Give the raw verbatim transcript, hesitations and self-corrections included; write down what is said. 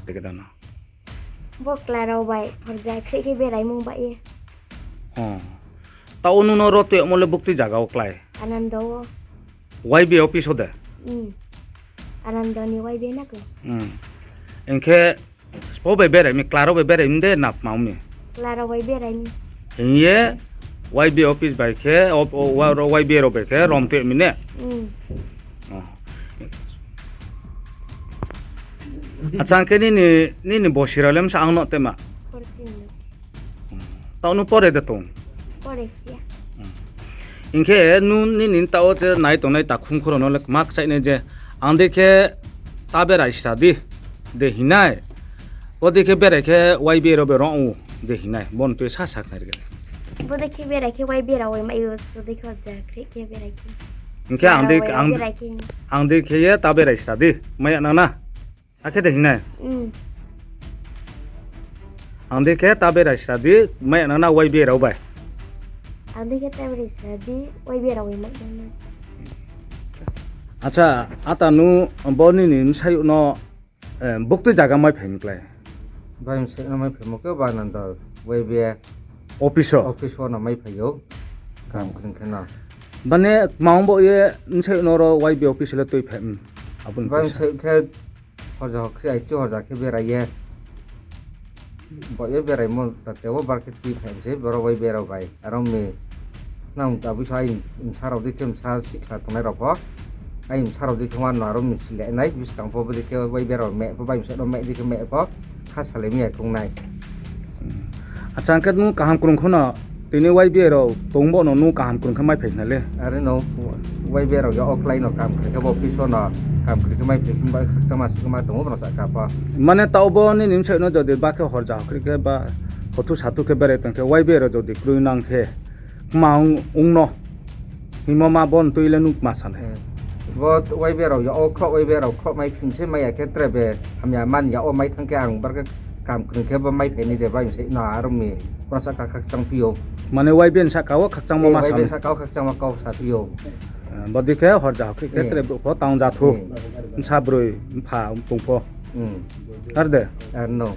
Teke dano. Bo Clara bai horjak khe khe beraimung bai. Oh. Ta unu no ro tuyakmo le buktui jaga o klai. Anando o. Y B office o de. Hmm. Anando ni Y B na ko. Hmm. Engkhe spo bai berai mi, Clara bai berai mi de nap mau mi. Clara bai berai mi. Hingye Y B office bai khe, o, o, wa ro Y B ro bai khe rom tuyakmi ne. Hmm. Oh. Acha, angkhe nini, nini bosira lemsa ang no tema? Fourteen no. Tao no pore de tong? Pore sia. Hinkhe nu nini tao je nai tongnai takhum khoro no le mak chai ne je ang de khe ta berai sra di de hinai. O de khe berai khe Y B ro be rong u de hinai. Bon tui sa sak nai ge. Bo de khe berai khe Y B ro wai mai u chu de khe ja khe khe berai khe. Hinkhe ang de, ang, ang de khe ye ta berai sra di. Maya nang na? Akhe de hinai. Mm. Ang de khe ta berai sra di, mai nang na Y B rao bai. Ang de khe ta berai sra di, Y B rao bai mai nang na. Acha, ata nu bo nini msai no, eh, buktui jaga mai phai muklai. Bai msai no mai phai mukhe ba nang dal Y B office o. Office o no mai phai o. Kam kring khe no. Bane maung bo ye msai no ro Y B office le tui phai. Abun bai msai khe Horja hokri ai chu horja khe berai ye. Bo ye berai mo ta tebo bar khe twi phai se borok bai berok bai. Aro mi nang ta bwsa ai msa rok di khe msa sikla tongnai rok pho. Ai msa rok di khe wano aro mi sile nai bwskang pho bwdwi khe bai berok me pho bai msa rok me di khe me pho kha salai mi ai khong nai. Acha, hwnkhe nwng kaham kwrwng kheno tini Y B A rok tong bono nwng kaham kwrwng khe mai phai khna le. Are no Y B A rok ya oklai no kam khe bo office o no kam khe mai phai khna bai khakchangma sukma tongo bono saka pha. Mane tao bo nini bwsai no jodi ba khe horja hokri khe ba hotu satu khe berai tong khe Y B A rok jodi kwrwi nang khe. Kma wng, wngno. Himo ma bon twi le nuk ma sanai. Hmm. Bo Y B A rok ya, o khro Y B A rok khro mai phim se mai ya khe tre be hamya man ya, o mai thang khe ang bar khe kam kwrwng khe bo mai phai ni de bai se na aro mi. Bono sa kha khakchang phi o. Mane Y B A ni saka o khakchang ma Eh, ma Y B A sanai. Saka o khakchang ma kok sa phi o. Eh, bodi khe horja hokri khe Eh. Tre bo pho tang ja thu. Eh. Bwsa brwi bupha tong pho. Hmm. Ar de? Ar no.